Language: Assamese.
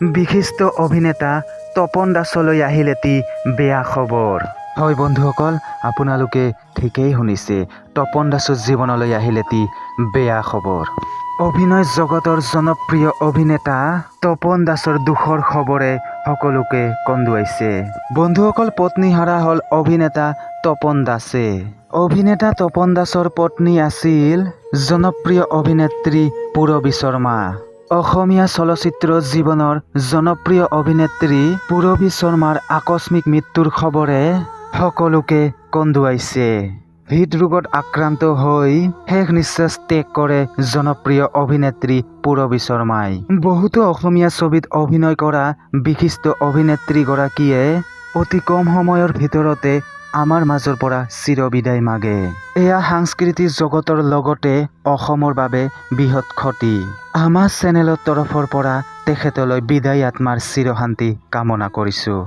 বিশিষ্ট অভিনেতা তপন দাসলৈ আহিল এটি বেয়া খবৰ। হয় বন্ধুসকল, আপোনালোকে ঠিকেই শুনিছে, তপন দাসৰ জীৱনলৈ আহিল এটি বেয়া খবৰ। অভিনয় জগতৰ জনপ্ৰিয় অভিনেতা তপন দাসৰ দুখৰ খবৰে সকলোকে কন্দুৱাইছে। বন্ধুসকল, পত্নীহাৰা হ'ল অভিনেতা তপন দাসে। অভিনেতা তপন দাসৰ পত্নী আছিল জনপ্ৰিয় অভিনেত্ৰী পূৰবী শৰ্মা। অসমীয়া চলচ্চিত্ৰ জীৱনৰ জনপ্ৰিয় অভিনেত্ৰী পূৰবী শৰ্মাৰ আকস্মিক মৃত্যুৰ খবৰে সকলোকে কন্দুৱাইছে। হৃদৰোগত আক্ৰান্ত হৈ শেষ নিশ্বাস ত্যাগ কৰে জনপ্ৰিয় অভিনেত্ৰী পূৰবী শৰ্মাই। বহুতো অসমীয়া ছবিত অভিনয় কৰা বিশিষ্ট অভিনেত্ৰীগৰাকীয়ে অতি কম সময়ৰ ভিতৰতে আমাৰ মাজৰ পৰা চিৰবিদায় মাগে। এয়া সাংস্কৃতিক জগতৰ লগতে অসমৰ বাবে বৃহৎ ক্ষতি। আমাৰ চেনেলৰ তৰফৰ পৰা তেখেতলৈ বিদায় আত্মাৰ চিৰশান্তি কামনা কৰিছোঁ।